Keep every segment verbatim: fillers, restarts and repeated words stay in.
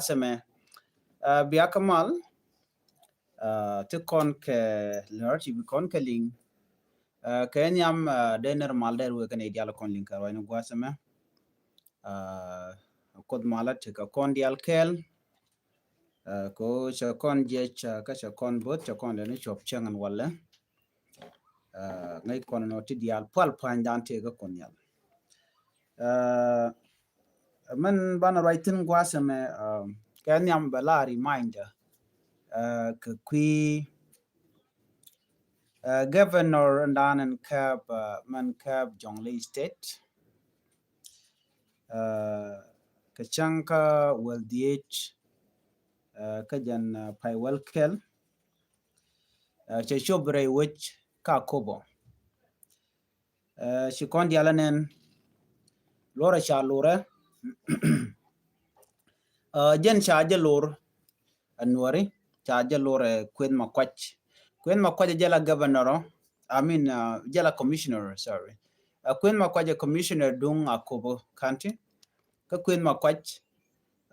gua̱a̱th ɛmɛ. Ɛ, bia kɛ mal, ɛ, ti kɔn kɛ lɛr ti bi kɔn kɛ liŋ. Ɛ, kɛ nhiam, ɛ, dee nɛr mal dee ruëë kɛn i̱ diaal kɔn liŋ kɛ ruac ni gua̱a̱th ɛmɛ. Ɛ, Kuoth mal a ti kɛ kɔn diaal kɛɛl. Ɛ, kɛ ɣöö cɛ kɔn jiɛc, ɛ, kä cɛ kɔn bo̱th, cɛ kɔn lɛ ni cuɔp cäŋ ɛn walɛ. Ɛ, ŋäc kɔn nɔ ti diaal pual pa̱nydan tëë kä Kuoth Nhial. Ɛ, mɛn banɛ ruac thi̱n gua̱a̱th ɛmɛ, ɛ, kɛ nhiam bɛ la reminder, ɛ, kɛ kui̱, ɛ, governor ɛn dan ɛn kɛp, ɛ, mɛn kɛp Jonglei State. Ɛ, kɛ cäŋ kä wäl dhieec, ɛ, kä jɛn, ɛ, pay wäl kɛl, ɛ, cɛ cop rɛy wec kä Akobo. Ɛ, ci kɔn diaal ɛ nɛn luɔrɛ ca lurɛ. Ɛ, jɛn ca jɛ lur ɛ Nuɔri, ca jɛ lur ɛ Kueth Makuac. Kueth Makuac ɛ jɛ la governor ɔ, I mean, ɛ, jɛ la commissioner, sorry. Ɛ, Kueth Makuac ɛ commissioner duŋ Akobo County. Kä Kueth Makuac,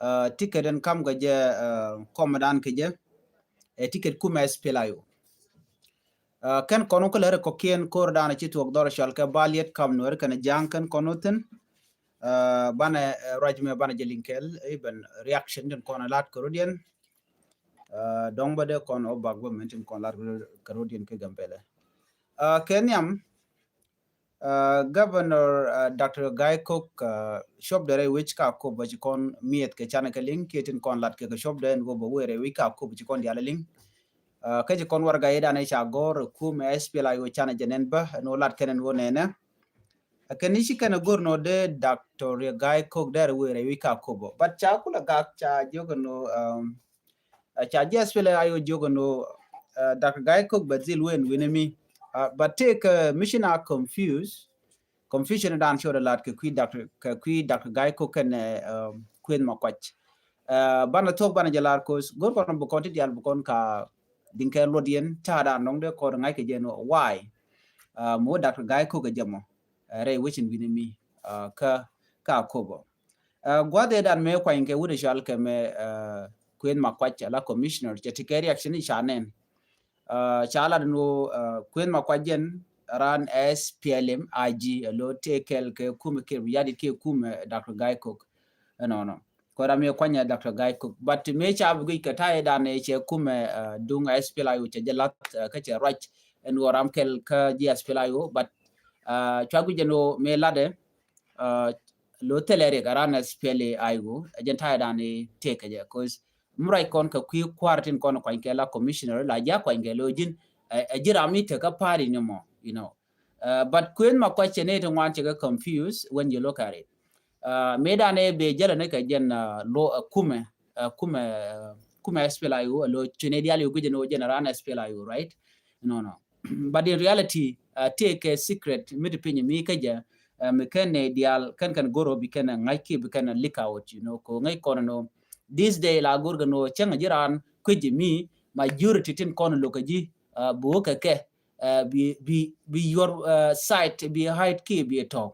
ɛ, ticket ɛn kam kɛ jɛ, ɛ, kɔmdan kɛ jɛ, ɛ, ticket kumɛ S P L A I O. Ɛ, kɛn kɔn wä kä lɛ rɛ kɔkiɛn ko̱r danɛ ci thuɔk dhɔr cɔal kɛ baliet kam Nuɔri kɛn ja̱a̱ŋ kɛn kɔn wä thi̱n. Ɛ, banɛ, ɛ, ruac mɛ banɛ jɛ liŋ kɛɛl, even reaction tin kɔn lat kɛ rodiɛn. Ɛ, dɔ̱ŋ bä dee kɔn ɔ bak bä mɛn tin kɔn lat kɛ rodiɛn kɛ Gambɛlɛ. Ɛ, kɛ nhiam, ɛ, governor, ɛ, Doctor Gai Kok, ɛ, cop dɛ rɛy wec kä Akobo ci kɔn miɛth kɛ canɛ kɛ liŋ kiɛ tin kɔn lat kɛ kɛ cop dɛ ɛn wä bä wee rɛy wec kä Akobo ci kɔn diaal ɛ liŋ. Ɛ, kä ci kɔn warɛga i̱ danɛ ca gɔ̱r ɛ kumɛ S P L A I O canɛ jɛ nɛn bä ɛn wä lat kɛn ɛn wä nɛnɛ. Ɛ, kɛn i̱ ci kɛn ɛ go̱r nɔ dee Doctor Gai Kok dɛr wee rɛy wec kä Akobo. But ca kulɛ gak ca jiök ɛn wä, um, ɛ, ca ji̱ S P L A I O jiök ɛn wä, ɛ, Doctor Gai Kok bɛ dhil wen wi̱n ɛ mi. Ɛ, but tëëkɛ, ɛ, mi ci na confuse. Confusion dan cot ɛ lat kɛ kui̱ Doctor, kɛ kui̱ Doctor Gai Kok kɛn, ɛ, um, Kueth Makuac. Ɛ, banɛ thuɔ̱k banɛ jɛ lar kos go̱r kɔn bi kɔn ti diaal bi kɔn ka diŋ kɛ luɔt yɛn ta̱a̱ dan dɔ̱ŋ dee kɔn ŋa̱c kɛ jɛ ɛn wä why. Ɛ, mi wä Doctor Gai Kok kɛ jɛ mɔ, ɛ, rɛy wecin wi̱n ɛ mi, ɛ, kä, kä Akobo. Ɛ, gua̱th ëë dan mëë kuany kɛ wut ɛ cɔal kɛ mɛ, ɛ, Kueth Makuac ala commissioner cɛ ti kɛ reaction i̱ ca nɛn. Ɛ, ca lat ni wä, ɛ, Kueth Makuac jɛn ran S P L M I G ɛ lo tëë kɛl kɛ kumɛ kɛ bi yadit kɛ kumɛ Doctor Gai Kok. Ɛnɔnɔ. Kɔ ram yɛ kuany ɛ Doctor Gai Kok. But mëë ca bi guic kɛ ta̱a̱ ëë dan ëë cɛ kumɛ, ɛ, duŋ S P L A I O cɛ jɛ lath, ɛ, kä cɛ ruac ɛn wä ram kɛl kä ji̱ S P L A I O. But, ɛ, cua guic ɛn wä mëë latdɛ, ɛ, lo thilɛ riɛk aran S P L A I O, ɛ jɛn ta̱a̱ dan i̱ tëëk kɛ jɛ. Cause mi ruac kɔn kɛ kui̱ kua̱r tin kɔn kuany kɛ la commissioner la ji̱ a kuany kɛ lo ji̱n, ɛ, ɛ ji̱ ram i̱ tekä party ni mɔ, you know. Ɛ, but Kueth Makuac cɛ ni ti ŋuan cɛ kɛ confuse when you look at it. Ɛ, mëë dan ɛ bɛ jälɛ ni kɛ jɛn, ɛ, lo, ɛ, kumɛ, ɛ, kumɛ, ɛ, kumɛ S P L A I O, ɛ lo cunɛ diaal i̱ guic ni wä jɛn aran S P L A I O, right? No, no. But in reality, ɛ, tëëkɛ secret mi ti piny mi kä jɛ, ɛ, mi kɛn nɛ diaal kɛn kɛn goro bi kɛn ŋa̱c ki bi kɛn leak out, you know, ko ŋa̱c kɔn nɔ. This day la gor kɛ nɔ cäŋ ji̱ raan kuec ji̱ mi majority tin kɔn lo̱k kɛ ji̱, ɛ, bi wä kɛ kɛ, ɛ, bi, bi, bi your, ɛ, side bi hide ki bi tɔ̱.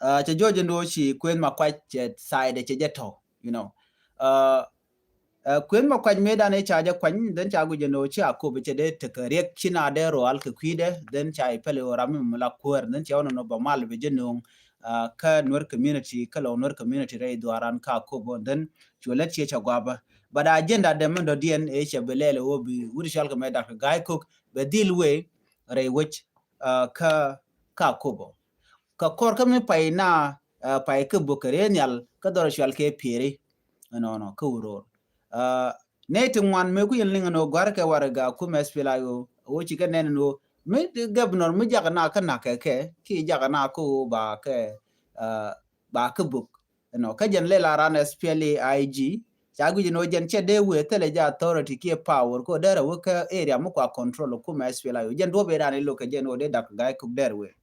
Ɛ, cɛ jɔɔc ɛn ɣöö ci Kueth Makuac cɛ side cɛ jɛ tɔ̱, you know. Ɛ, ɛ, Kueth Makuac mëë dan ëë ca jɛ kuany, then ca guic ɛn ɣöö ci Akobo cɛ dee tekɛ riɛk ci na dee rual kɛ kui̱dɛ, then ca i̱ pɛl ɣöö ram mi mi la kuäär, then cɛ ɣɔn ɛn ɣöö bɛ mal bɛ jɛ nööŋ, ɛ, kä Nuer community, kä lɔ Nuer community rɛy dhuaaran kä Akobo, then cu lät ciɛ cɛ guapä. But agenda dɛ mɛn dɔ̱diɛn ëë cɛ bɛ lɛl ɣöö bi wut cɔal kɛ mɛ Doctor Gai Kok bɛ dhil wee rɛy wec, ɛ, kä, kä Akobo. Kä kɔr kä mi pay na, ɛ, pay kä bok kɛ rɛy nhial kä dhɔr cual kɛ pieri. Ɛnɔnɔ kä wuror. Ɛ, nɛy ti ŋuan mëë ku yɛn liŋ ɛn ɣöö gɔ̱a̱r kɛ warɛga kumɛ S P L A I O, ɣöö ci kɛ nɛn ɛn ɣöö mi governor mi jakä na kä na̱k kɛ kɛ, ki jakä na kä ɣöö ba kɛ, ɛ, ba kɛ bok. You know, kä jɛn lɛ la ran S P L A I G, ca guic ɛn ɣöö jɛn cɛ dee wee thilɛ jɛ authority kiɛ power, kɛ ɣöö derɛ wee kä area mi kua control kumɛ S P L A I O. Jɛn duɔ̱p ëë dan i̱ lo̱k kɛ jɛn ɣöö dee Doctor Gai Kok derɛ wee.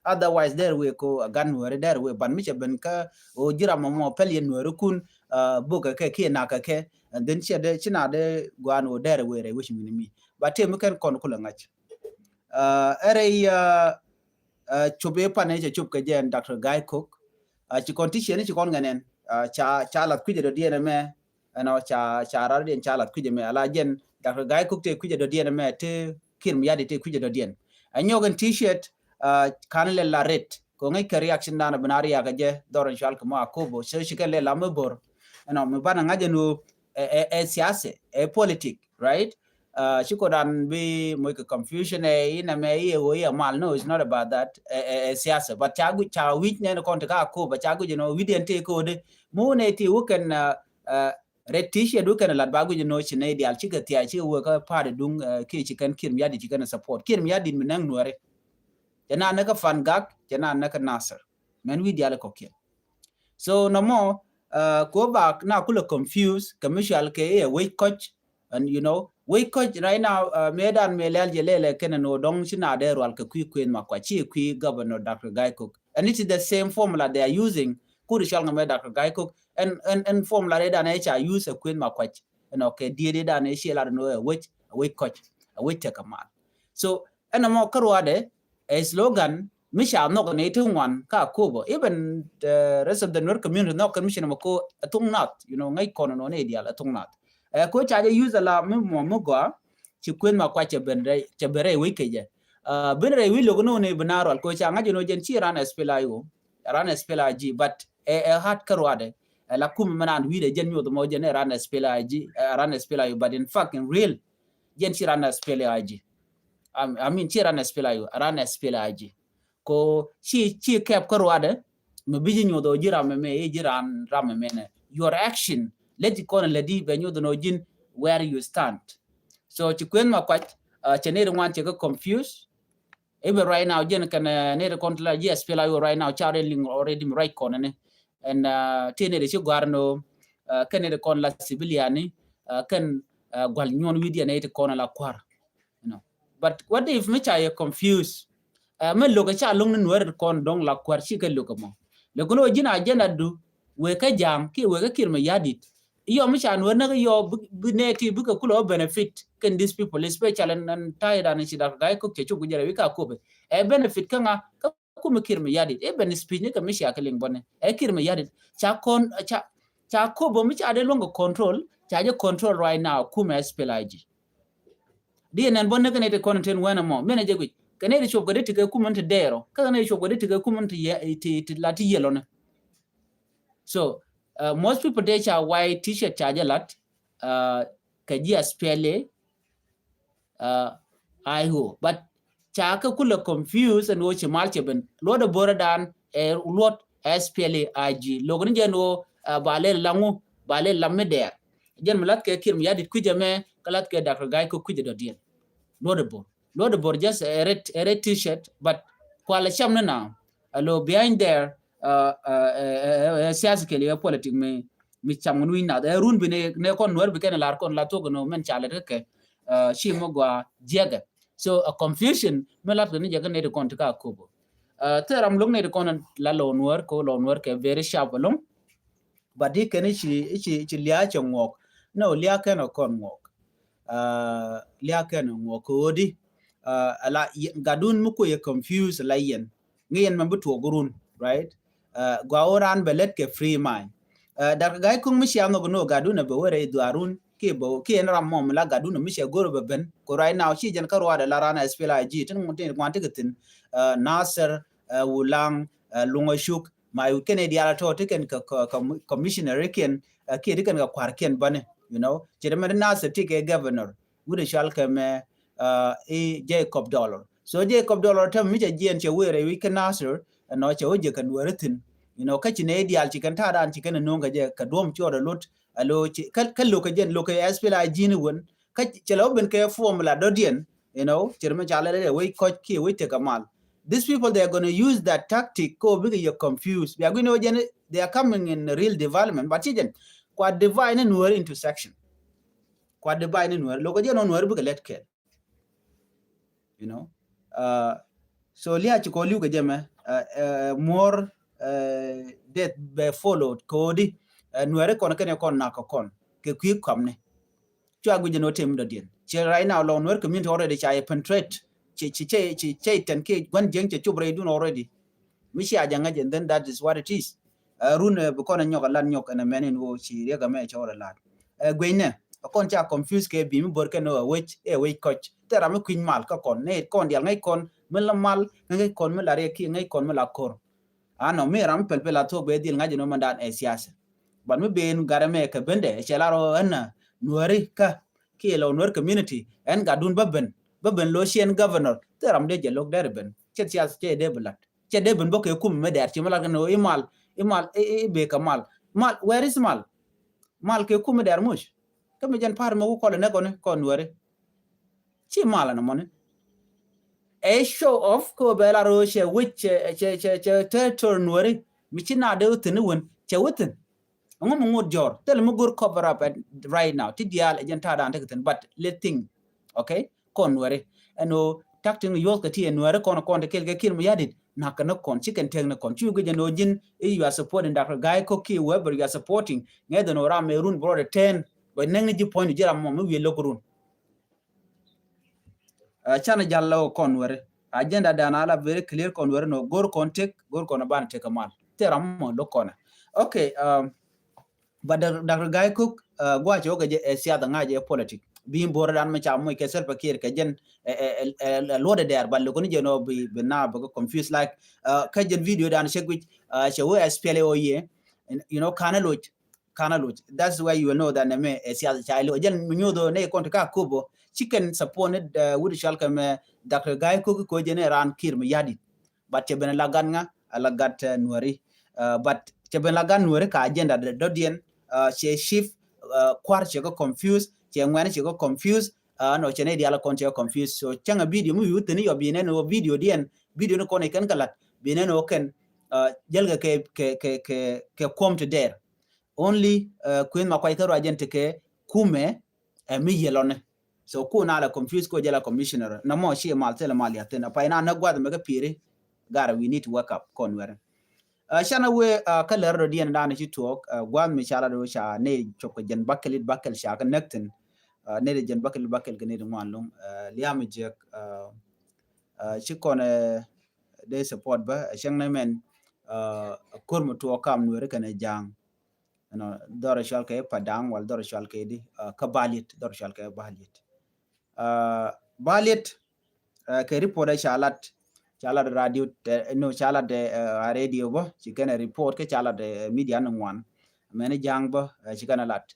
Otherwise derɛ wee ko a gan Nuɛri derɛ wee, but mi cɛ ben kä ɣöö ji̱ ram mɔmɔ pɛl yɛ Nuɛri kun, ɛ, bok kɛ kɛ kiɛ na̱k kɛ kɛ, and then cɛ dee, ci na dee guan ɣöö derɛ wee rɛy wec mi ni mi. But tëë mi kɛn kɔn kulɛ ŋa̱c. Ɛ, ɛ rɛy, ɛ, ɛ, cop ëë pan ëë cɛ cop kɛ jɛ ɛn Doctor Gai Kok. Ɛ, ci kɔn ti ciɛ ni ci kɔn ŋɛ nɛn. Ca, ca lath kui̱cɛ dɔ̱diɛn ɛmɛ. Ɛnɔ ca, ca rar diɛn ca lath kui̱cɛ mɛ ala jɛn Doctor Gai Kok tëë kui̱cɛ dɔ̱diɛn ɛmɛ tëë Kiir Mayardit tëë kui̱cɛ dɔ̱diɛn. Ɛ nyɔk ɛn T-shirt, kan lɛ la red kɛ ŋäc kɛ reaction dan bin a riak ɛ jɛ dhɔr in cual kɛ mɔ Akobo. So ci kɛn lɛ la mi bor. Ɛnɔ mi banɛ ŋa̱c ɛn ɣöö ɛ, ɛ, ɛ siasa, ɛ politic, right? Ci kodan bi moc kɛ confusion ɛ inɛ mɛ iɛ ɣöö iɛ mal. No, it's not about that. Ɛ, ɛ, ɛ siasa. But ca guic ca wi̱c nɛn kɔn ti ka Akobo ca guic ɛn ɣöö wi̱diɛn tëë ko̱o̱di. Mi wun ɛ ti wä kɛn red T-shirt wä kɛn lat ba guic ɛn ɣöö ci nɛy diaal cikɛ thia̱a̱c cikɛ wä kä party duŋ kiɛ ci kɛn Kiir Mayardit ci kɛn support. Kiir Mayardit mi näk Nuɛri. Cɛ na näk kä Fangak, cɛ na näk kä Nasir. Mɛn wi̱i̱ diaal kɔkiɛn. So nɔmɔ ko bak na kulɛ confuse kɛ mi cual kɛ iɛ wec kɔc. And you know, wec kɔc right now, mëë dan mëë lɛl jɛ lɛlɛ kɛn ɛn ɣöö dɔ̱ŋ ci na dee rual kɛ kui̱ Kuëth Makuac, ci kui̱ Governor Doctor Gai Kok. And it is the same formula they are using. Kuri cual ŋa mëë Doctor Gai Kok ɛn, ɛn, ɛn formula rɛy dan ɛ ca use ɛ Kuëth Makuac. Ɛnɔ kɛ diet rɛy dan ɛ ciɛ lat ɛn ɣöö ɛ wec, ɛ wec kɔc, ɛ wec tekɛ mal. So ɛn ɛmɔ kä ruadɛ ɛ slogan mi ca nhɔk ni ti ŋuan ka Akobo. Even the rest of the Nuer community nhɔk kɛn mi ci nɔmɔ ko ɛ thuŋ nath, you know, ŋäc kɔn nɔ ni diaal ɛ thuŋ nath. Ɛ ko ca jɛ use ala mi mɔ mi gɔa ci Kuëth Makuac cɛ ben rɛy, cɛ ben rɛy wec kɛ jɛ. Ɛ ben rɛy wec lo̱k ni wuni bi na rual ko ca ŋa̱c ni wä jɛn ci ran S P L A I O, ran S P L A I G, but ɛ, ɛ hat kä ruadɛ. Ɛ la kum mi nan wi̱i̱dɛ jɛn nyoth mɔ jɛn ɛ ran S P L A I G, ɛ ran S P L A I O, but in fact in real jɛn ci ran S P L A I G. I mean ci ran S P L A I O, ran S P L A I G. Ko ci, ci kɛp kä ruadɛ mi bi ji̱ nyoth ɔ ji̱ ram mɛ mɛ, ji̱ ran ram mɛ mɛ nɛ. Your action leti kɔn leti bɛ nyoth nɔ ji̱n where you stand. So ci Kuëth Makuac cɛ nɛy ti ŋuan cɛ kä confuse. Even right now jɛn kɛn nɛy ti kɔn ti la ji̱ S P L A I O right now ca rɛ liŋ already mi right kɔn ni. And ti nɛy ti ci guar nɔ kɛn nɛy ti kɔn la civilian ni kɛn gual nyuɔn wi̱diɛn nɛy ti kɔn la kuar. You know. But what if mi ca yɛ confuse? Ɛ mi lo̱k ɛ ca lo̱ŋ ni Nuɛr kɔn dɔ̱ŋ la kuar ci kɛ lo̱k ɛ mɔ. Lɛ kun wä ji̱n agenda du wee kä ja̱a̱ŋ kiɛ wee kä Kiir Mayardit. Iyɔ mi ca Nuɛr näk iyɔ bi, bi nɛy ti bikɛ kulɛ wä benefit kɛn these people, especially ɛn, ɛn ta̱yɛ dan ci Doctor Gai Kok cɛ cuk guic rɛy wec ka Akobo. Ɛ benefit kä ŋa? Kä kumɛ Kiir Mayardit. Ɛ ben speech ni kɛ mi cia kɛ liŋ bɔni ɛ Kiir Mayardit. Ca kɔn, ca, ca Akobo mi ca dee luɔ̱ŋ kɛ control, ca jɛ control right now kumɛ S P L A I G. Di nɛn bɔ ni kɛ nɛy ti kɔn tin wɛn ɛmɔ. Min ɛ jɛ guic kɛ nɛy ti cuɔp kɛ di ti kɛ kumɛ ti dɛɛrɔ. Kä kɛ nɛy ti cuɔp kɛ di ti kɛ kumɛ ti yɛ, ti, ti la ti yɛlɔni. So most people dee ca white T-shirt ca jɛ lat kɛ ji̱ S P L A I O. But ca kɛ kulɛ confuse ɛn ɣöö ci mal cɛ ben. Luɔt ɛ bo̱rä dan ɛ luɔt S P L A I G. Lo̱k ni jɛ ɛn ɣöö ba lɛl la ŋu, ba lɛl la mi dɛɛr. Jɛn mi lath kɛ Kiir Mayardit kui̱cɛ mɛ, kä lath kɛ Doctor Gai Kok kui̱cɛ dɔ̱diɛn. Luɔt ɛ bo̱r. Luɔt ɛ bo̱r just a red, a red T-shirt, but kualɛ cam ni na. Alo behind there, siasa kɛl yɛ politic mi, mi cam ŋun wi̱ny nath. Ɛ run bi ni, ni kɔn Nuɛr bi kɛn lar kɔn la thok ni mɛn ca lɛt kä kɛ. Ci mi gua jiɛkɛ. So a confusion mi lat kɛ ni jɛ kä nɛy ti kɔn ti ka Akobo. Thil ram lo̱ŋ nɛy ti kɔn la lɔ Nuɛr kɛ, lɔ Nuɛr kɛ very sharp alɔŋ. But di kɛn ici, ici, ici lia̱a̱ cɛ ŋuɔk. No, lia̱a̱ kɛn ɔ kɔn ŋuɔk. Lia̱a̱ kɛn ɔ ŋuɔk kɛ ɣöö di ala gatdun mi kuɛ yɛ confuse la yɛn. Ŋi̱ yɛn mɛ bi tuɔɔk run, right? Gua ɣöö raan bɛ lät kɛ free mind. Doctor Gai Kok mi cia nhɔk ni ɣöö gatdun ɛ bɛ wä rɛy dhuaarun kiɛ bɛ, kiɛ ɛn ram mɔ mi la gatdun mi cia go̱r ɛ bɛ ben. Kɛ right now ci jɛn kä ruaadɛ la raan S P L A I G tin ŋuan ti kɛ thi̱n. Nasir, Wulaŋ, Luŋ Acuk, ma kɛn ɛ diaal tɔ ti kɛn kɛ, kɛ, kɛ commissioner kiɛn kiɛ ti kɛn kɛ kua̱r kiɛn bäni, you know. Ci ti mɛ ti Nasir ti kɛ governor. Wut ɛ cual kɛ mɛ i Jacob Dollar. So Jacob Dollar tɛm mi cɛ jiɛn cɛ wëë rɛy wi̱c kä Nasir ɛnɔ cɛ wä jɛ kɛ Nuɛri thi̱n. You know, kä ci nɛy diaal ci kɛn ta̱a̱ dan ci kɛn ɛ no̱o̱ŋ kɛ jɛ kɛ duɔ̱m ci ɣɔt ɛ lot alo ci kä, kä lo̱k kɛ jɛn lo̱k kɛ S P L A I G ni wen. Kä cɛ lɛ wä ben kɛ formula dɔ̱diɛn, you know, cɛ rɛ mɛ ca lɛ lɛ wec kɔc kiɛ wec tekɛ mal. These people, they are gonna use that tactic ko bikɛ yɛ confuse. Bia gui̱n wä jɛn, they are coming in real development, but ci jɛn kua divide ni Nuɛri into section. Kua divide ni Nuɛri. Lo̱k kɛ jɛn ɔ Nuɛri bikɛ lɛt kɛl. You know, so lia̱a̱ ci kɔ li̱w kɛ jɛ mɛ, more death bɛ followed kɛ ɣöö di Nuɛri kɔn kɛn kɔn nak kɛ kɔn kɛ kui̱ kɔmni. Cua guic jɛ ni wä tëë mi dɔ̱diɛn. Ci right now lɔ Nuɛri community already ca yɛ penetrate. Ci, ci, ci, ci, ci tɛn kiɛ gua̱n jiäŋ cɛ cop rɛydun already. Mi cia jɛ ŋäc, and then that is what it is. Ɛ run ɛ bi kɔn ɛ nyɔk ɛ lat nyɔk ɛn ɛ mɛn in ɣöö ci riɛk ɛmɛ cɛ wä rɛ lat. Ɛ guecnɛ ɛ kɔn ca confuse kɛ bi mi bör kɛn ɛ wec ɛ wec kɔc. Thil ram mi kui̱ny mal kä kɔn nɛ kɔn dial ŋäc kɔn mi la mal ŋäc kɔn mi la riɛk kiɛ ŋäc kɔn mi la kor. Anɔ mi ram mi pɛl pɛl a thuɔk bɛ dhil ŋa̱c ɛn ɣöö mandan ɛ siasa. But mi ben gat ɛmɛ kɛ bendɛ cɛ lar ɣöö ɛn ɛ Nuäri kä kiɛ lɔ Nuäri community ɛn gatdun bä ben bä ben lo ciɛn governor. Thil ram dee jɛ lo̱k dɛr ben cɛ siasa cɛ dee bi lat. Cɛ dee ben bä kɛ kum mi dɛr ci mi lat kɛ ni ɣöö imal imal i bee kɛ mal. Mal, where is mal? Mal kɛ kum mi dɛr muc. Kä mi jɛn pa̱a̱r mi wä kɔl ɛ nɛ kɔni kɔn Nuäri. Ci mal ɛn mɔni. Ɛ show off kɛ wä bɛ la ro̱o̱ cɛ wec cɛ cɛ cɛ cɛ territory Nuäri mi ci na dee wä thi̱n iwen cɛ wä thi̱n. Ɛŋu mi ŋot jɔr thil mi go̱r cover up at right now ti diaal ɛ jɛn ta̱a̱ dan tekɛ thi̱n but let thing. Okay, kɔn Nuäri ɛn ɣöö tak tin yuɔth kɛ ti ɛ Nuäri kɔn kɔn ti kɛl kɛ Kiir Mayardit nak kɛ ni kɔn ci kɛn tek ni kɔn ci wi̱c guic ɛn ɣöö ji̱n i̱ you are supporting Doctor Gai Kok kiɛ whoever you are supporting ŋɛth ɛn ɣöö ram ɛ run bɛ rɔɔdɛ tɛn bɛ näk ni ji̱ puɔ̱ny ji̱ ram mɔ mi wi̱i̱ lo̱k run. Canɛ jal lɔ kɔn Nuäri agenda dan ala very clear kɔn Nuäri nɔ go̱r kɔn tek go̱r kɔn ban tek kɛ mal. Thil ram mɔ lo̱k kɔnɛ. Okay. But Doctor Gai Kok gua̱c ɣä kɛ jɛ ɛ siasa ŋa̱c ɛ politic. Bi in bo̱r dan mi ca moc kɛ Salva Kiir kɛ jɛn ɛ luɔt ɛ dɛr but lo̱k ni jɛ nɔ bi na bɛ kɛ confuse like kä jɛn video dan cɛ guic cɛ wee S P L A O ye. You know, kanɛ loc kanɛ loc. That's why you will know that nɛmɛ ɛ siasa ca ilo jɛn mi nyuth ɔ nɛ kɔn ti ka kobo ci kɛn support ni wut cɔal kɛ mɛ Doctor Gai Kok ko jɛn ɛ ran Kiir Mayardit. But cɛ ben la gat ŋa a la gat Nuäri. But cɛ ben la gat Nuäri ka agenda dɔ̱diɛn cɛ shift. Kuar cɛ kɛ confuse cɛ ŋuɛn cɛ kɛ confuse. Nɔ cɛ nɛ dial kɔn cɛ kɛ confuse so cäŋ a video mi wi̱i̱ wä thi̱n yɔ bi nɛn wä video diɛn video ni kɔn ikɛn kɛ lat bi nɛn wä kɛn jäl kɛ kɛ kɛ kɛ kɛ kuɔm ti dɛr. Only kuën ma kuay kä ruacɛn ti kɛ kumɛ ɛ mi yelɔni. So ku na la confuse ko jɛ la commissioner na mɔ ci mal thil mal ya thin a pay na na guath mɛ kä piri. Gara we need to wake up kɔn wɛrɛ. Canɛ wee kä lɛr dɔ diɛn dan ci tuɔk guath mi ca la do ca ne cop kɛ jɛn bakelit bakel ca kɛ näk thin. Ne de jɛn bakelit bakel kɛ ne de ŋuan luŋ liam jek. Ci kɔn de support bä cɛŋ ne mɛn kor mi tuɔk kam nuɛri kɛn jaŋ. Dhɔr cual kɛ Padaŋ wal dhɔr cual kɛ di kä Baliet dhɔr cual kɛ Baliet. Baliet kɛ report ca lat ca lat radio no ca lat radio bä ci kɛn report kɛ ca lat media ni ŋuan. Mɛn jaŋ bä ci kɛn lat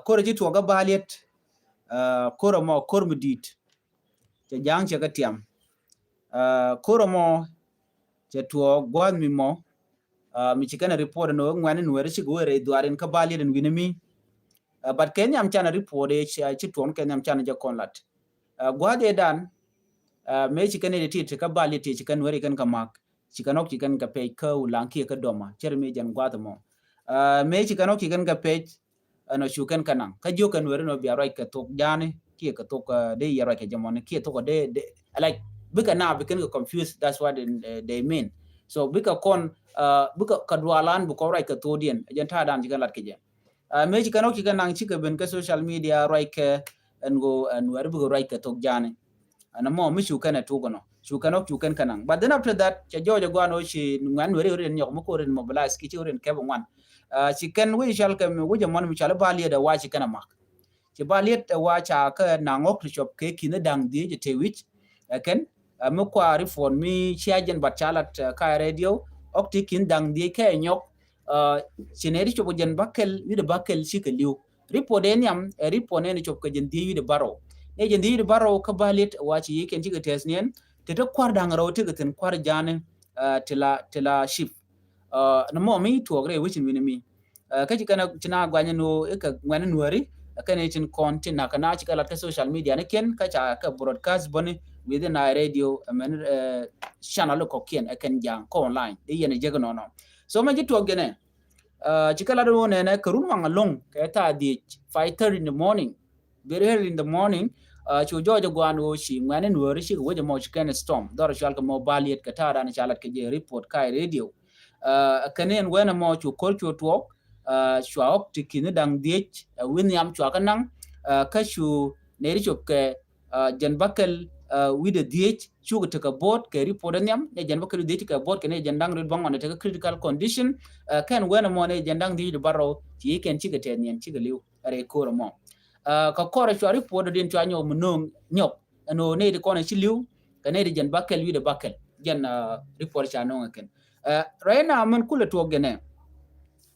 kor ci tuɔk kä Baliet. Kor mɔ kor mi dit cɛ ja̱a̱ŋ cɛ kɛ tiam. Kor mɔ cɛ tuɔɔk gua̱a̱th mi mɔ mi ci kɛn report ni wek ŋuɛn in weri ci kɛ weri dhuaar in kä Baliet in wi̱ni mi. But kɛ nhiam can report ci tuɔɔk kɛ nhiam can jɛ kɔn lat. Gua̱a̱th ëë dan mëë ci kɛn iti ti kä Baliet ti ci kɛn weri kɛn kɛ mak ci kɛn ɔk ci kɛn kɛ pec kä Ulaŋ kiɛ kä Doma cɛ ri mi jɛn gua̱a̱th mɔ. Mëë ci kɛn ɔk ci kɛn kɛ pec ɛn ɔ cu kɛn kɛ naŋ kä jiök kɛn weri nɔ bia ruac kɛ thok ja̱a̱ni kiɛ kɛ thok dee yɛ ruac kɛ jɛ mɔni kiɛ thok dee dee like bikɛ na bi kɛn kɛ confuse. That's what they, they mean. So bikɛ kɔn bikɛ kɛ dualan bi kɔn ruac kɛ thok diɛn jɛn ta̱a̱ dan ci kɛn lat kɛ jɛ. Mëë ci kɛn ɔk ci kɛn naŋ cikɛ ben kɛ social media ruac kɛ ɛn ɣöö ɛn weri bikɛ ruac kɛ thok ja̱a̱ni. Ɛn mɔ mi cu kɛn ɛ tuk ɛnɔ cu kɛn ɔk cu kɛn kɛ naŋ. But then after that cɛ jɔɔc ɛ guan ɔ ci ŋuɛn weri rin nyɔk mi ko rin mobilize ki ci rin kɛp ŋuan. Ci kɛn wec cal kɛ wec ɛ mɔn mi cal Baliet ɛ wa ci kɛn ɛ mak. Ci Baliet ɛ wa ca kɛ naŋ ɔk ti cɔp kɛ ki̱n da̱ŋ dhiec ɛ te wi̱c. Ɛ kɛn mi kua report mi cia jɛn bat ca lat ka radio ɔk ti ki̱n da̱ŋ dhiec kɛ nyɔk. Ci nɛ ti cɔp jɛn bakɛl wi̱dɛ bakɛl ci kɛ li̱w. Report ëë nhiam ɛ report nɛn cop kɛ jɛn dhiec wi̱dɛ bärɔw. Nɛ jɛn dhiec wi̱dɛ bärɔw kä Baliet wa ci yiëë kɛn cikɛ tɛth niɛn te te kua̱r da̱ŋ rɛw tekɛ thi̱n kua̱r ja̱a̱ni. Ti la ti la cip. Nɛ mɔ mi tuɔɔk rɛy wecin wi̱ni mi kä ci kɛn ci na guanyɛ ni ɣöö ikɛ ŋuɛn nuääri kɛn i̱ tin kɔn ti nakä na ci kɛ lat kä social media ni kiɛn kä ca kɛ broadcast bäni within a radio mɛn channel kɔkiɛn ɛ kɛn ja̱a̱ŋ kä online i̱ yɛn ɛ jek nɔnɔ. So mɛ ci tuɔɔk jɛnɛ. Ci kɛ lat wä nɛnɛ kɛ run waŋ aloŋ kɛ thaa dhiec five thirty in the morning. Very early in the morning. Cu jɔɔc ɛ guan wä ci ŋuɛn in wääri ci kɛ wec ɛmɔ ci kɛn storm dhɔr cual kɛ mɔ Baliet kɛ ta̱a̱ dan ca lat kɛ jɛ report ka radio. Kɛn in wɛn ɛmɔ cu ko̱l cu tuɔɔk. Cua ɔk ti ki̱ni da̱ŋ dhiec ɛ wi̱n nhiam cua kɛ naŋ. Kä cu nɛy ri cop kɛ jɛn bakɛl wi̱dɛ dhiec cukɛ tekɛ bo̱o̱t kɛ report nhiam, ni jɛn bä kɛ dhiec tekɛ bo̱o̱t kɛ ni jɛn da̱ŋ rɛw bäŋuan tekɛ critical condition. Kɛn wen ɛmɔ ni jɛn da̱ŋ dhiec di bärɔw ci kɛn cikɛ tɛth niɛn cikɛ li̱w rɛy ko̱r ɛmɔ. Kɛ kɔr cua report dɔ̱diɛn cua nyɔk mi no̱o̱ŋ nyɔk ɛn ɣöö nɛy ti kɔn ci li̱w kɛ nɛy ti jɛn bäkɛl wi̱dɛ bäkɛl jɛn report ca no̱o̱ŋ ɛ kɛn. Right now mɛn kulɛ tuɔɔk jɛn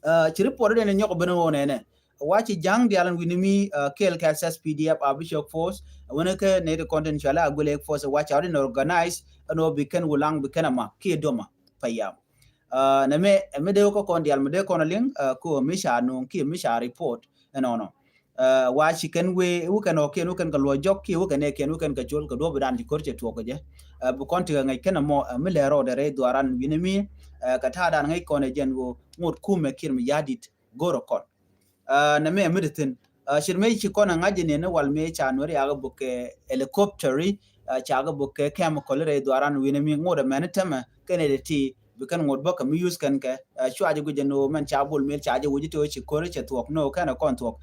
ɛ ci report dɔ̱diɛn nyɔk ben ɣöö nɛnɛ wa ci ja̱ŋ diaal ɛn wi̱ni mi kɛɛl kɛ S S P D F a bi cɔk force. Wen kä nɛy ti kɔn tin cualɛ a guilɛ force wa ca rɔ̱diɛn organize ɛn ɣöö bi kɛn Wulaŋ bi kɛn ama kiɛ doma payam. Nɛ mɛ mi dee wä kä kɔn diaal mi dee kɔn a liŋ ko mi ca no̱o̱ŋ kiɛ mi ca report ɛnɔnɔ. Wa ci kɛn wee wä kɛn ɔ kiɛn wä kɛn kɛ luɔ jɔk kiɛ wä kɛn ɛ kiɛn wä kɛn kɛ col kɛ duɔp dan ci ko̱r cɛ tuɔk kɛ jɛ. Bi kɔn ti kɛ ŋäc kɛn ɛmɔ mi lɛ rɔɔdɛ rɛy dhuaran wi̱ni mi kɛ ta̱a̱ dan ŋäc kɔn ɛ jɛn wä ŋot kumɛ kiɛn mi ya̱di̱t go̱r ɛ kɔn. Nɛ mɛ mi di thin cir mɛ ci kɔn a ŋa̱c ni ni wal mɛ ca nuɛri a buk kɛ helicopter ca buk kɛ chemical rɛy dhuaran wi̱ni mi ŋot ɛmɛn tɛmɛ kɛn ɛ ti bi kɛn ŋot bä kɛ mi use kɛn kɛ. Cua jɛ guic ɛn ɣöö mɛn ca bul mil ca jɛ wi̱c ti ɣöö ci ko̱r cɛ thuɔk ni ɣöö kɛn ɛ kɔn thuɔk.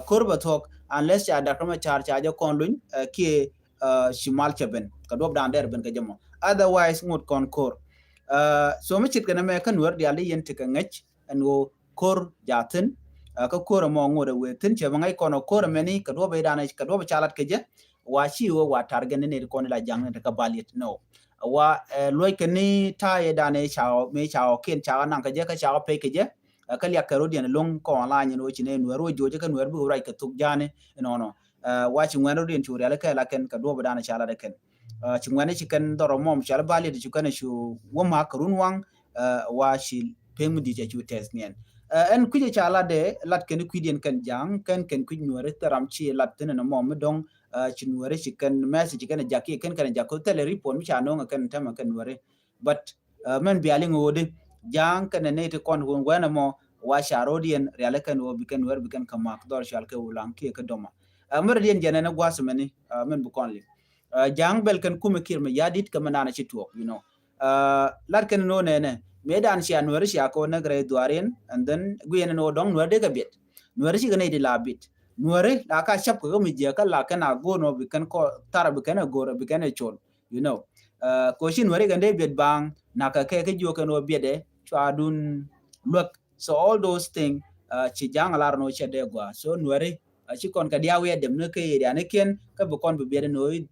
Ko̱r bɛ thuɔk unless ca dak mɛ car ca jɛ kɔn luny kiɛ ci mal cɛ ben kɛ duɔp dan dɛr ben kɛ jɛ mɔ, otherwise ŋot kɔn ko̱r. So mi cit kɛn ɛmɛ kä nuɛr diaal di yɛn ti kɛ ŋäc ɛn ɣöö ko̱r ja thi̱n. Kä ko̱r ɛmɔ ŋot ɛ wee thi̱n cɛ bä ŋäc kɔn ɔ ko̱r ɛmɛni kɛ duɔp ɛ dan kɛ duɔp ɛ ca lat kɛ jɛ. Wa ci wä wa target ni nɛy ti kɔn ila ja̱ŋ ni ti kä baliet nɔ. Wa luɔc kɛ ni ta̱a̱ yɛ dan ɛ ca ɔ mi ca ɔ kiɛn ca ɔ naŋ kɛ jɛ kä ca ɔ pec kɛ jɛ. Kä liak kɛ rɔ̱diɛn lo̱ŋ kɔn la nyin wä ci nɛ nuɛr wä jo̱o̱c kä nuɛr bikɛ ruac kɛ thuk ja̱ni nɔnɔ. Wa ci ŋuɛn rɔ̱diɛn cu riali kɛ la kɛn kɛ duɔp ɛ dan ɛ ca lat ɛ kɛn. Ci ŋuɛn ci kɛn dhɔr ɔ mɔm cuali baliet cu kɛn cu wä mak kɛ run waŋ. Wa ci pek mi di̱t cɛ cu tɛth niɛn. Ɛn kui̱c ɛ ca lat dɛ lat kɛn kui̱diɛn kɛn ja̱ŋ kɛn kɛn kui̱c nuɛri thil ram ci lat thin ɛn mɔ mi dɔ̱ŋ. Ci nuɛri ci kɛn message ci kɛn jak kiɛ kɛn kɛn jak ko̱ thilɛ report mi ca no̱o̱ŋ kɛn tɛmɛ kɛn nuɛri. But mɛn bia liŋ ɣöö di ja̱ŋ kɛn ɛ nɛy ti kɔn wun wɛn ɛmɔ wa ca ro̱diɛn riali kɛn ɣöö bi kɛn nuɛri bi kɛn kɛ mak dhɔr cual kɛ Wulaŋ kiɛ kɛ doma. Mɛ rɔ̱diɛn jɛn ɛn ɛ gua̱th mɛni mɛn bi kɔn liŋ. Ja̱ŋ bɛl kɛn kumɛ kiɛr mɛ ya̱di̱t kɛ mɛ naan ɛ ci tuɔɔk you know. Lat kɛn ni nɔ nɛnɛ mëë dan cia nuɛri cia kɛ wä näk rɛy dhuaar in and then guiɛn ni nɔ dɔ̱ŋ nuɛri dee kɛ biɛt. Nuɛri cikɛ nɛy di la biɛt nuɛri la ka cap kɛ kä mi jiɛ kä la kɛn a go̱o̱r nɔ bi kɛn kɔ thar bi kɛn a go̱o̱r bi kɛn a col you know. Kɛ wä ci nuɛri kɛn dee biɛt baaŋ nak kɛ kɛ kä jiɔ kɛn wä biɛt ɛ cua dun luäk. So all those things ci ja̱ŋ a lar nɔ cɛ dee gua so nuɛri ci kɔn kɛ diaw yɛ dem ni kɛ yɛ diani kiɛn kä bi kɔn bi biɛt ni wä.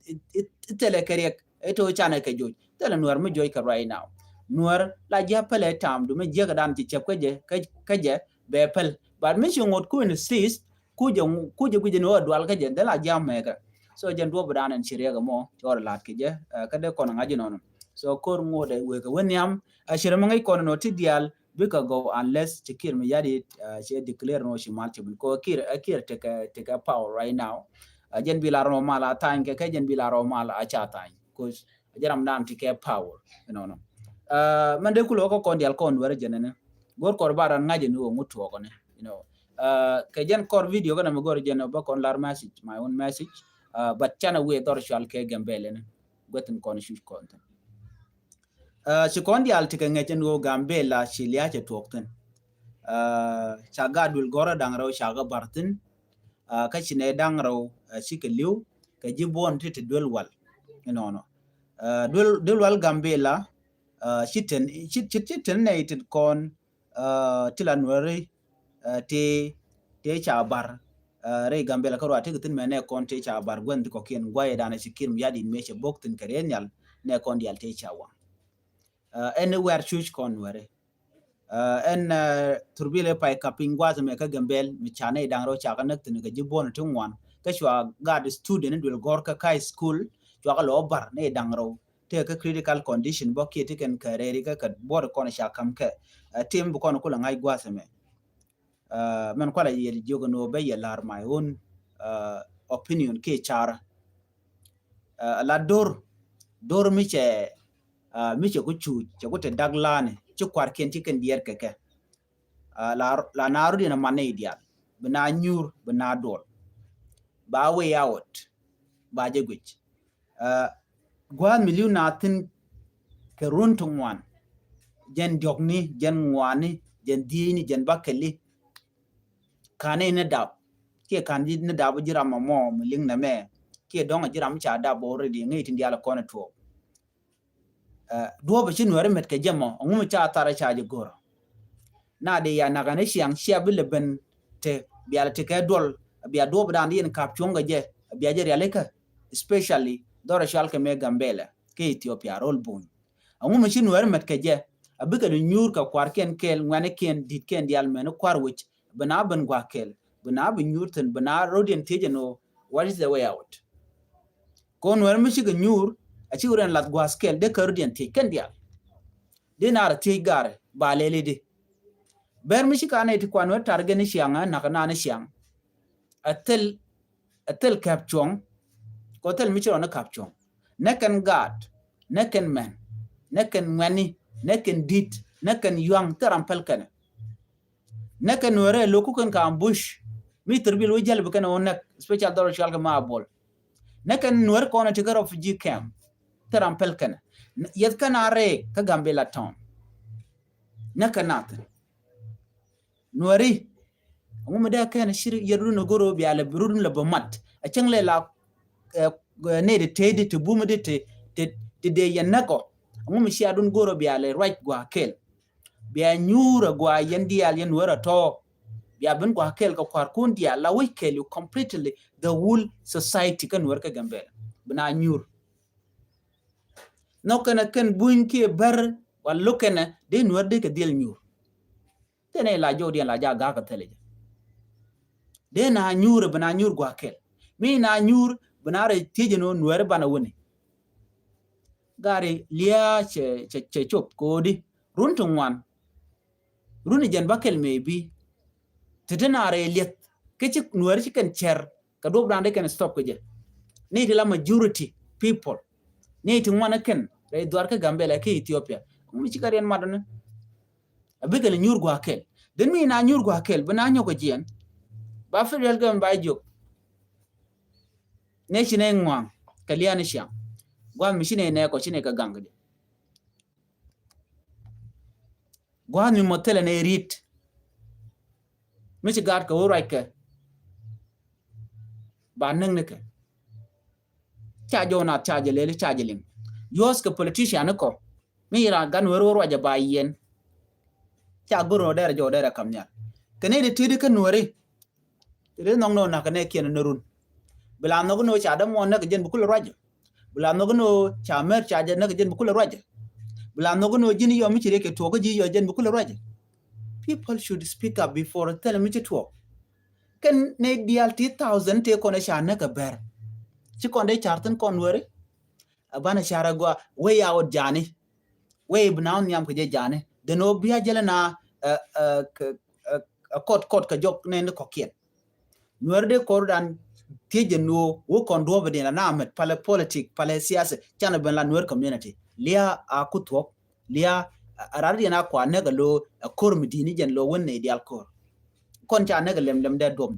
Thilɛ kɛ riɛk ito canɛ kɛ joc thilɛ nuɛr mi joc kɛ right now. Nuɛr la jiɛ pɛlɛ tam du mi jiɛ kɛ dan ci cɛp kä jɛ kä jɛ bɛ pɛl but mi ci ŋot kuin sis kujɛ kujɛ guijɛ ni wä dual kä jɛ dhil a jiɛ mɛkɛ. So jɛn duɔp dan ɛn ci riɛk mɔ cɔr lat kɛ jɛ. Kä dee kɔn ŋa̱c inɔnɔ so kor ŋot ɛ wekɛ wä nhiam. Ci rɛ mi ŋäc kɔn inɔ ti dial bikɛ gɔw unless ci kiɛr mi ya̱di̱t cɛ declare nɔ ci mal ci bin kɔ kiɛr kiɛr tekɛ tekɛ power right now. Jɛn bi la rɔ mal a thany kɛ kɛ jɛn bi la rɔ mal a ca thany cause jɛ ram dan ti kɛ power inɔnɔ. Mɛn dee kulɛ wä kä kɔn dial kɔn wɛrɛ jɛn ɛnɛ go̱r kɔr ba ran ŋa̱c ɛn wä ŋut tuɔkɔ ni you know. Kɛ jɛn kɔr video kɛn mi go̱r jɛn bä kɔn lar message my own message. But canɛ wiɛ dhɔr cual kɛ Gambɛl ɛnɛ guɛthin kɔn cuc kɔn thin. Ci kɔn diaal ti kɛ ŋɛc ɛn ɣöö Gambɛla ci lia̱a̱ cɛ tuɔɔk thi̱n. Ca gaat duël gɔ̱rä da̱ŋ rɛw ca kɛ bar thi̱n. Kä ci nɛ da̱ŋ rɛw ci kɛ li̱w kɛ ji̱ buɔ̱n ti ti duël wal inɔnɔ. Duël wal Gambɛla ci ten ci ci ten nɛ ti kɔn ti la nuɛri ti ti ca bar. Rɛy Gambɛla kä ruac ti kɛ thi̱n mɛ nɛ kɔn ti ca bar guɛn ti kɔkiɛn guayɛ danɛ ci kiɛr mi ya̱ dit mëë cɛ bok thi̱n kɛ rɛy nhial nɛ kɔn dial ti ca waŋ. Ɛn wɛr cuc kɔn nuɛri. Ɛn thurbilɛ pay kap piny gua̱th mɛ kä Gambɛl mi ca nɛ da̱ŋ rɛw ca kɛ näk thi̱n kɛ ji̱ buɔ̱n ti ŋuan kä cua gat student ni duël gɔ̱r kä high school cua kɛ lɔ bar nɛ da̱ŋ rɛw. Tëë kä critical condition bä kiɛ ti kɛn kɛ rɛri kä kɛ buɔt kɔn ca kam kɛ tim bi kɔn kulɛ ŋa̱c gua̱th mɛ. Mɛn kualɛ yɛl jiök ni wä bɛ yɛ la̱r my own opinion kiɛ car. La dor dor mi cɛ mi cɛ ku cuuc cɛ ku te dak la̱a̱ni ci kuarkiɛn ci kɛn diɛɛr kɛ kɛ. La naaru diɛn a man ni dial bi na nyuur bi na duɔl. Ba way out ba jɛ guic. Gua̱a̱th mi li̱w na thi̱n kɛ run ti ŋuan. Jɛn diɔ̱kni jɛn ŋuani jɛn dhiecni jɛn bakɛli. Ka̱n ni ni dap kiɛ ka̱n ni dap ji̱ ram mɔ mi li̱ŋ nɛ mɛ kiɛ dɔ̱ŋ a ji̱ ram ca dap already ŋäc tin diaal kɔn ɛ tuɔɔk. Ɛ, duɔ̱ɔ̱p ɛ ci Nuɛri met kɛ jɛ mɔ, ɛŋu mi ca thar ɛ ca jɛ go̱rä? Na dee ya nakä ni ciaŋ cia bi lɛ ben te bia lɛ tekɛ duɔl, bia duɔ̱ɔ̱p dan di yɛn kap cuɔ̱ŋ kɛ jɛ, bia jɛ rialikä, especially dhɔr ɛ cual kɛ mɛ Gambela kɛ Ethiopia rol buny. Ɛŋu mi ci Nuɛri met kɛ jɛ, a bikɛ ni nyuur kɛ kuarkiɛn kɛɛl, ŋuɛnikiɛn, di̱tkiɛn diaal mɛn kuar wec, bi na ben gua̱a̱k kɛɛl, bi na bi nyuur thi̱n, bi na rɔ̱diɛn thiec ɛn ɣöö, what is the way out? Kɔn Nuɛri mi cikɛ nyuur, a cikɛ rɔ̱diɛn lath gua̱a̱th kɛɛl, dee kɛ rɔ̱diɛn thiec kɛn diaal. Dee na rɔ thiec gaari, ba lɛli di. Bɛr mi cikɛ anɛ ti kuan Nuɛri tar gɛn ni ciaŋ, a nak na ni ciaŋ. A thil, a thil kɛp cuɔ̱ŋ, kɔ thil mi ci rɔ ni kap cuɔ̱ŋ. Nɛ kɛn gaat, nɛ kɛn mɛn, nɛ kɛn ŋuɛni, nɛ kɛn di̱t, nɛ kɛn yuaŋ, thil ram päl kɛnɛ. Nɛ kɛn Nuɛri ɛ lo̱k ku kɛn ka ambush. Mi thir bil wä jäl bi kɛn wä näk, special dhɔr cual kɛ ma Bol. Nɛ kɛn Nuɛri kɔn ɛ ti kä refugee camp. Thil ram päl kɛnɛ. Yɛth kɛn a rɛɛ kä Gambela town. Nɛ kɛn a thi̱n. Nuɛri. Ɛŋu mi dee kɛn cir yɛ run go̱r ɔ bia lɛ bi run lɛ bi mat. A cäŋ lɛ la, ɛ, ɛ, nɛ di te di ti bum di ti, ti, ti dee yɛ näk ɔ. Ɛŋu mi cia dun go̱r ɔ bia lɛ ruac gua̱a̱k kɛɛl. Bia nyuur a gua̱a̱k yɛn diaal yɛn Nuɛri a tɔ̱. Bia ben gua̱a̱k kɛɛl kɛ kua̱r kun diaal la wec kɛɛl you completely the whole society kä Nuɛri kä Gambela. Bi na nyuur. Nhɔk kɛnɛ kɛn buny kiɛ bär wa lo̱k kɛnɛ dee Nuɛri dee kɛ dhiel nyuur. Tëë nɛ la jɔw diɛn la ja ga̱a̱k a thilɛ jɛ. Dee na nyuur bi na nyuur gua̱a̱k kɛl. Mi na nyuur bi na rɛ thiec ɛn ɣöö Nuɛri banɛ wuni. Gari lia̱a̱ cɛ, cɛ, cɛ cop ko̱di. Run ti ŋuan. Run jɛn ba kɛl mëë bi. Ti ti na rɛ lieth. Kä ci Nuɛri ci kɛn cɛr. Kɛ duɔp dan dee kɛn stop kɛ jɛ. Ni ti la majority people. Ni ti ŋuan kɛn rɛ dhuar kä Gambela kä Ethiopia. Ŋun ci kɛ riɛn mat ni. A bikɛ ni nyuur gua̱a̱k kɛl. Dee mi na nyuur gua̱a̱k kɛl bi na nyɔk kɛ jiɛn. Ba federal government ba jiök. Nɛ ci nɛ ŋuaŋ kɛ liani ciaŋ. Gua̱a̱k mi ci nɛ nɛ kɔ ci nɛ kɛ gaŋ kɛ jɛ. Gua̱a̱k mi mɔ thilɛ nɛ rit. Mi ci gaat kɛ wä ruac kɛ. Ba näk ni kɛ. Ca jɔw na ca jɛ leli ca jɛ liŋ. Yuɔth kɛ politician ni kɔ. Mi ira gan wä ruac jɛ ba yɛn. Ca goro dɛrɛ jɔw dɛrɛ kam nhial. Kɛ ni di ti di kä Nuɛri. Ti di nhɔk ni wä nak kɛ nɛ kiɛn ni run. Bi la nhɔk ni wä ca dämuɔn näk jɛn bi kulɛ ruac jɛ. Bi la nhɔk ni wä ca mɛr ca jɛ näk jɛn bi kulɛ ruac jɛ. Bi la nhɔk ni wä ji̱n yɔ mi ci riek kɛ tuɔk kä ji̱ yɔ jɛn bi kulɛ ruac jɛ. People should speak up before thilɛ mi ci tuɔk. Kɛn ni diaal ti thousand ti kɔn ca näk a bɛr. Ci kɔn dee car thin kɔn Nuɛri. A banɛ car a gua way out jani. Way bi na wä nhiam kɛ jɛ jani. Dɛn wä bia jɛlɛ na, ɛ, ɛ, kɛ, ɛ, ɛ, kɔt, kɔt kɛ jɔk nɛn kɔkiɛn. Nuɛri dee kɔr dan thiec jɛ nuɔ wä kɔn duɔp diɛn la na mɛt palɛ politik, palɛ siasa, canɛ ben la Nuɛri community. Lia a ku thuɔk, lia a, a rat diɛn a kua näk a lo a kor mi dini jɛn lo wen nɛ dial kor. Kɔn ca näk a lem lem dee duɔp.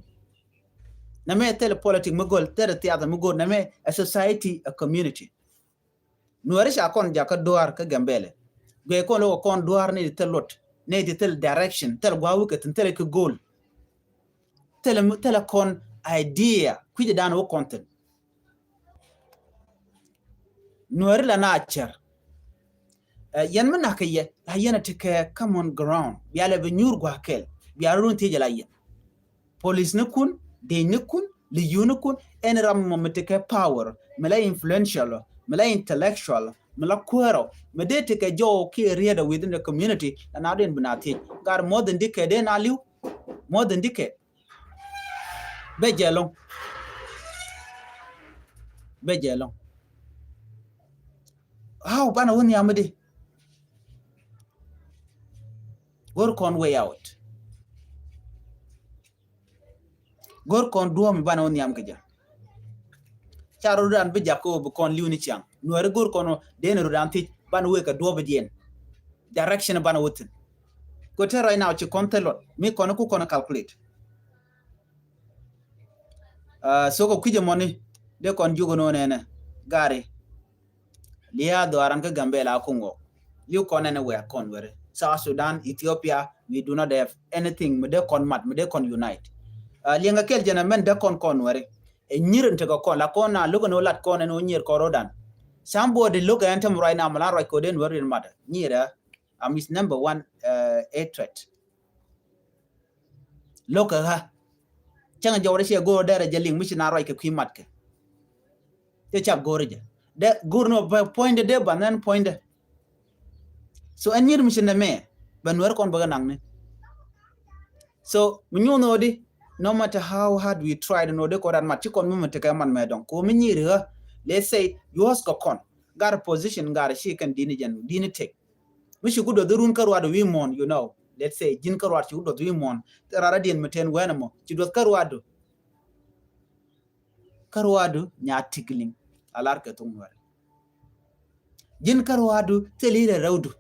Nɛ mɛ thil politik mi gol, thil thiatha mi gol, nɛ mɛ a society, a community. Nuɛri ca kɔn jakä duaar kä Gambɛlɛ. Guɛ kɔn lɛ wä kɔn duaar ni ti thil luɔt, ni ti thil direction, thil gua̱a̱ wikɛ thin thil ki goal. Thil, thil kɔn idea kui̱c dan wä kɔn thin. Nuɛri la na cɛr. Ɛ, yɛn mi nak kɛ yɛ la yɛn a ti kɛ common ground. Bia lɛ bi nyuur gua̱a̱ kɛl. Bia run thiec la yɛn. Police ni kun, dec ni kun, liyun ni kun, ɛn ram mɔ mi ti kɛ power, mi la influential, mi la intellectual, mi la kuäärɔ, mi dee ti kɛ jɔw kiɛ riɛt within the community, la na den bi na thiec. Gar more than dikɛ dee na liw, more than dikɛ. Bɛ jɛ lɔŋ. Bɛ jɛ lɔŋ. How banɛ wä nhiam mi di? Go̱r kɔn way out. Go̱r kɔn duɔ̱ɔ̱m banɛ wä nhiam kɛ jɛ. Ca rot dan bi jak kɛ wä bi kɔn li̱w ni ciaŋ. Nuɛri go̱r kɔn wä den rot dan thiec banɛ wä kɛ duɔ̱ɔ̱p diɛn. Direction banɛ wä thin. Kɛ te right now ci kɔn thil luɔt mi kɔn ku kɔn calculate. Ah, so kɛ kui̱c ɛmɔni dee kɔn jiök ɛn ɣöö nɛnɛ gari. Lia̱a̱ dhɔaaran kä Gambɛla a kuŋ ɣɔk. Li̱w kɔn ɛn wɛɛk kɔn wɛri. South Sudan, Ethiopia, we do not have anything. Mi dee kɔn mat, mi dee kɔn unite. Ah, liɛŋɛ kɛl jɛn ɛmɛn dee kɔn kɔn wɛri. Ɛ nyir in tekɛ kɔn la kɔn na lo̱k ɛn ɣöö lat kɔn ɛn ɣöö nyier kɔn ro̱dan. Somebody lo̱k ɛn tem right now mɛ la ruac kɛ ɣöö dee Nuäär rin matdä. Nyier ɛ am is number one, uh, a threat. Lo̱k ɛ ɣä cäŋ jɔwrɛ ciɛ go̱o̱r dɛrɛ jɛ liŋ mi ci na ruac kɛ kui̱ matkɛ. Cɛ cap go̱o̱r jɛ dɛ go̱o̱r ni bä puɔ̱nydɛ dee ban ɛn puɔ̱nydɛ. So ɛn nyier mi ci nɛ mɛ bɛ Nuäär kɔn bä kɛ naŋni. So mi nyuun ɣöö di, no matter how hard we try, ni ɣöö di kɔn ran mat ci kɔn mi mi tekɛ man mɛ dɔŋ ko mi nyier ɣä. Let's say yuɔ̱s kɛ kɔn gat position gat ci kɛn dini jɛn dini tek. Mi ci ku duɔth run kä ruaadu wi̱i̱ muɔ̱ɔ̱n, you know, let's say ji̱n kä ruaadu ci ku duɔth wi̱i̱ muɔ̱ɔ̱n. Rara diɛn mi ten wɛn ɛmɔ ci duɔth kä ruaadu. Kä ruaadu nya tikliŋ a lar kɛ thok Nuäri. Ji̱n kä ruaadu thil ilɛ rɛwdu.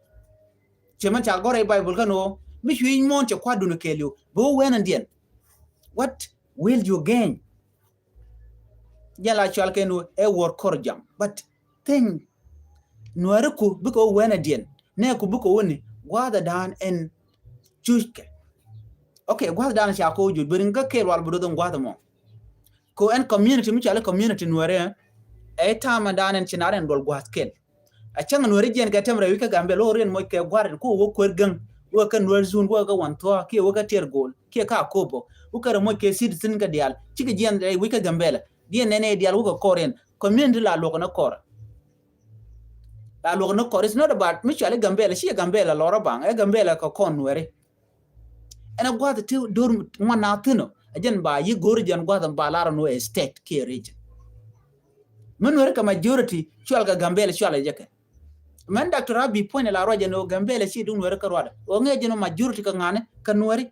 Cɛ mɛn ca gɔrɛ i̱ Bible kä ni ɣöö mi cui̱ muɔ̱ɔ̱n cɛ kua̱dun kɛɛliw bi wä wɛn ɛn diɛn. What will you gain? Jɛn la cual kɛn ɣöö ɛ wuɔr kɔr jam. But thing Nuäri ku bikɛ wä wɛn ɛn diɛn nɛ ku bikɛ wä ni gua̱a̱thɛ da̱a̱n ɛn cuckɛ. Okay, gua̱a̱thɛ da̱a̱n ca kɛ wä juɔ̱c beri ŋä kɛɛl wal bi do̱th ɛn gua̱a̱thɛ mɔ. Ko ɛn community mi cɔal i̱ community Nuäri ɛ ta̱a̱ mɛ da̱a̱n ɛn ci nar ɛn duɔl gua̱a̱th kɛl. A cäŋ Nuäri jiɛn kɛ tɛm rɛy wi̱c kä Gambɛl wä riɛn moc kɛ gua̱a̱r ɛn ko wä kuer gäŋ wä kä Nuäri zun wä kä Wanthua kiɛ wä kä Tiɛr Go̱o̱l kiɛ kä Akobo wä kɛ rɛ moc kɛ citizen kɛ diaal cikɛ jiɛn rɛy wi̱c kä Gambɛl. Diɛn nɛn ɛ diaal wä kɛ kɔr ɛn community la luɔk ni kɔr. La luɔk ni kɔr is not about mi cɔal i̱ Gambɛl ci ɛ Gambɛl lɔrɔ baŋ ɛ Gambɛl kɛ kɔn Nuäri. Ɛn a gua̱th ti do̱r ŋuan na thi̱n ɔ a jɛn ba yi go̱r jɛn gua̱th ba lar ɔn wä state kiɛ region. Mi Nuäri kɛ majority cual kɛ Gambɛl cual a jɛ kɛ. Mɛn Doctor Abiy puɔ̱ny la ruac ɛn ɣöö Gambɛl ci duŋ Nuäri kä ruaadɛ ɣöö ŋɛ jɛn ɔ majority kɛ ŋa̱ni kɛ Nuäri.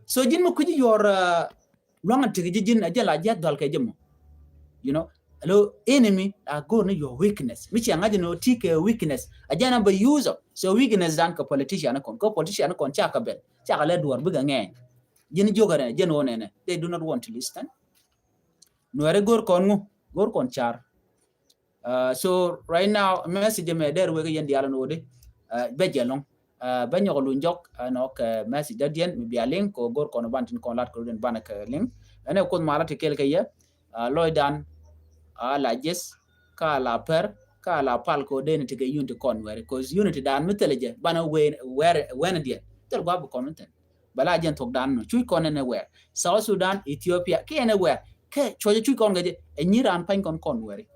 So ji̱n mi kui̱ci yuɔr luaŋ a tek ji̱ ji̱n a jɛ la jiath dhɔl kɛ jɛ mɔ. You know, alo enemy a go̱r ni your weakness mi ciɛ ŋa̱c ni ɔ ti kɛ weakness a jɛ na bɛ use ɔ. So weakness dan kɛ politician kɔn kɛ politician kɔn ca kɛ bɛl ca kɛ lɛ duɔr bikɛ ŋɛɛny. Ji̱n jiök a rɛ jɛ ni ɔ nɛnɛ they do not want to listen. Nuɛri go̱r kɔn ŋu go̱r kɔn car. Uh, so right now message mɛ der wek yɛn dial nodi uh, bɛ jɛ lɔŋ uh, bɛ nyɔk luny jɔk uh, nɔk uh, message da diɛn mi bia liŋ ko gor kɔn ban tin kɔn lat ko den ban kɛ liŋ. Ɛn ɛ kuth mala ti kel kɛ yɛ uh, lɔy dan uh, la jes ka la per ka la pal ko den ti kɛ unity kɔn wɛri cause unity dan mi thɛlɛ jɛ ban wɛn wɛn diɛn thɛl gua bi kɔn ten. Bɛ la jɛn thok dan nɔ cuc kɔn anywhere South Sudan, Ethiopia ki anywhere kɛ cuɔcɛ cuc kɔn kɛ jɛ ɛ nyi ran pany kɔn kɔn wɛri.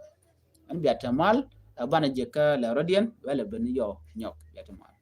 Ɛn bia tɛ mal ɛ banɛ jɛ kä lɛ rɔdiɛn wɛlɛ ben yɔ nyɔk bia tɛ mal.